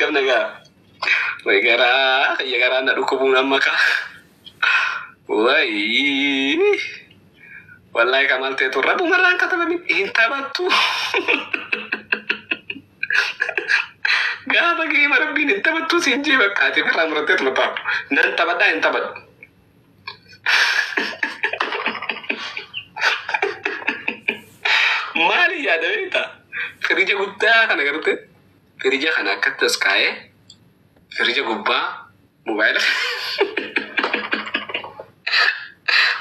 Akkam nagaa. Way garaa kiyya garaa na dhukkubuun amma kaa. Way. Wallahi kamaal ta'etu rabbumarraan katabame hin taphattu. Gaafa geema rabbiin hin taphattu siin jee bakka ati irraa muratteetuma taa'u. Nan taphadhaa hin taphadhu. Maali yaada beektaa? Firija guddaa kana garte firija kana akkatti as kaa'ee firija gubbaa mobaayila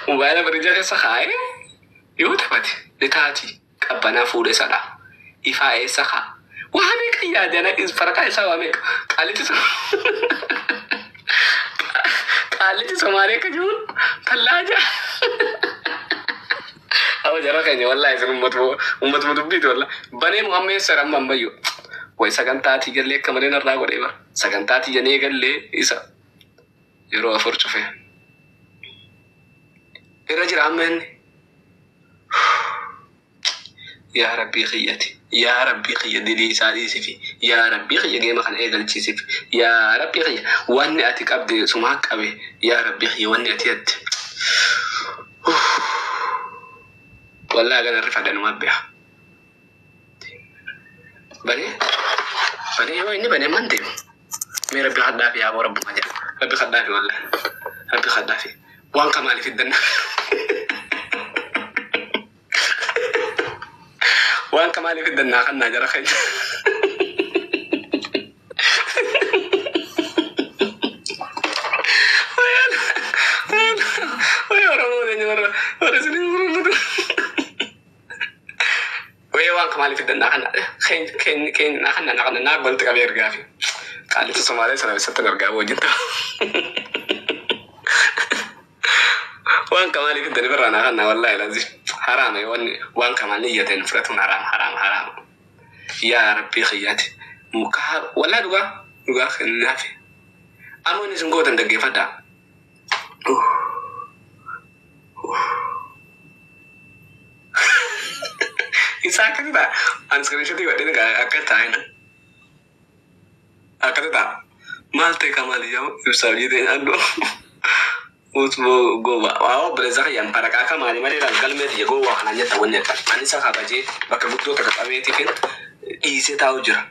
mobaayila firija keessa kaa'ee yoo taphate ni taati qabbanaa fuudhee sadha. Ifaa eessa kaa? Waa meeqa yaade ana faraqaa isaa waa meeqa? Qaalliti qaalliti Somaalee akka jiruun tallaaja. Awa jara keenya wallahi isin ummatuma ummatuma dubbiiti wallahi. Banee mu amma eessa amma ammayyu. Way sagantaa tiyya akka malee narraa godhee bara. Sagantaa tiyya ni eegallee isa yeroo afur cufe. Irra jira amma inni. Yaa Rabbii kiyyati. Yaa Rabbii kiyya dilii isaa dhiisifi. Yaa Rabbii kiyya geema kana eegalchiisifi. Yaa Rabbii kiyya wanni ati qabde sumaa qabe. Yaa Rabbii kiyya wanni ati yatte. Wallahi gana rifadha numa beha. Banee banee yoo inni banee man deemu. Mee Rabbi kadhaafi yaa boo Rabbuma jedha. Rabbi kadhaafi wallahi. Rabbi kadhaafi. Waan kamaaliif fiddanna. Waan kamaaliif fiddannaa kannaa jara keenya. Way Oromoo keenya warra warra isinii gurgurtu. Way waan kamaaliif fiddannaa kana keenya keenya keenya naa kana naa kana naa walitti qabee ergaa fi qaalicha Somaalee sana eessatti argaa wajjin ta'a. Waan kamaaliif fiddanii birraa naa kana wallahi lazim haraama wanni waan kamaal niyyateen fudhatuun haraama haraama haraama. Yaa Rabbii kiyyaati mukaa wallahi dhugaa dhugaa kennaafi. Amma inni isin gootan dhaggeeffadhaa. Isa akkasi ta'a. Ani iskiriinshotii godheen akka taa'ina. Akkasi ta'a. Maal ta'e kamaal ijaa ibsaa hojii ta'e nyaadhu. Utboo goba. Waa obboleessa kiyyaan faraqaa kamaali malee laal galmee tiyya gowwaa kanaan jetta wanni akka. Ani isa kabajee bakka guddoo takka qabeetiifin dhiisee taa'u jira.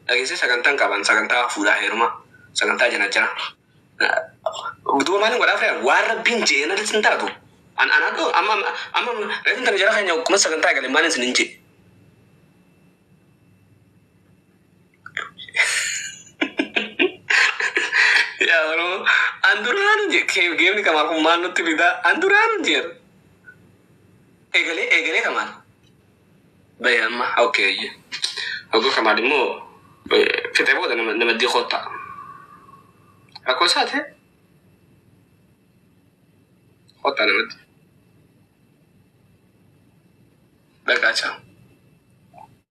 Dhageessee sagantaan qaban sagantaa fuudhaa heerumaa sagantaa jana jana. Duuba maaliin godhaa fira waan rabbiin je'ee natti hin taatu. An an amma amma reefin tana jara keenya akkuma sagantaa eegale maaliin isin hin je'e. Yaa Oromoo an duraanu je geemni kamaal kun maal nutti fidaa an duraanu jeera. Eegalee eegalee kamaal. Bahe amma okay ayye. Hogguu kamaal immoo fixee booda nama nama koottaa. Rakkoo isaati. Koottaa namatti.